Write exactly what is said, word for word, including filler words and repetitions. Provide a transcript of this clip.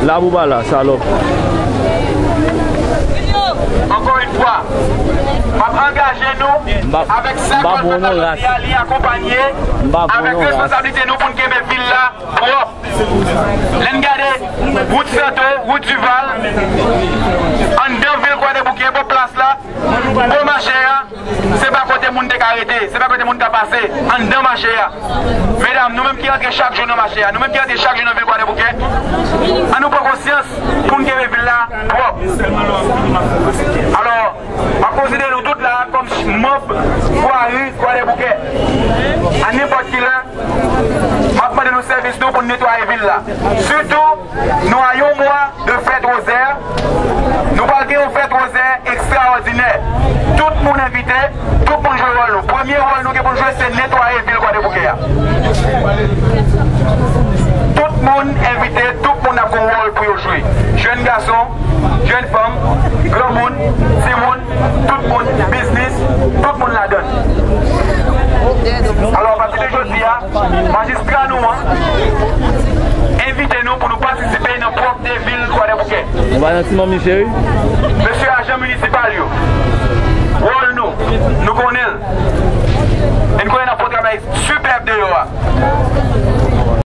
Labou ba la, salòp. Ankò yon fwa, m ap angaje nou avèk sa Kòd Fòs Ayiti a, li akonpanye avèk responsablite nou pou n kenbe vil la pwòp. Lè n gade wout Santo, wout Dival, anndan vil Kwadèboukè, bò plas la, bò mache a, se pa kote moun te ka rete, se pa kote moun ka pase, anndan mache a. Medam, nou menm ki rantre chak jou nan mache a, nou menm ki rantre chak jou nan vil Kwadèboukè, ann nou pran konsyans pou n kenbe vil la pwòp. Alò, m ap konsidere nou tout la kòm ch- manm vwari Kwadèboukè. A nenpòt ki lè, m ap mande nou sèvis nou pou n netwaye vil la. Sitou, nou a yon mwa de fèt Wozè. Nou pral gen yon fèt Wozè ekstraòdinè. Tout moun envite, tout moun jwe wòl nou. Premye wòl nou gen pou n jwe, se netwaye vil Kwadèboukè a. Tout moun envite, tout moun ap gen yon wòl pou yo jwe. Jèn gason, jèn fanm, granmoun, timoun, tout moun, biznis, tout moun ladann. Alò, apati de jodi a, majistra nou an envite nou pou nou patisipe nan pwòpte vil Kwadèboukè. Nou pa nan ti manmi cheri? Mesye ajan minisipal yo, wòl nou, nou konnen l. E n konnen n ap fè yon travay sipèb deyò a.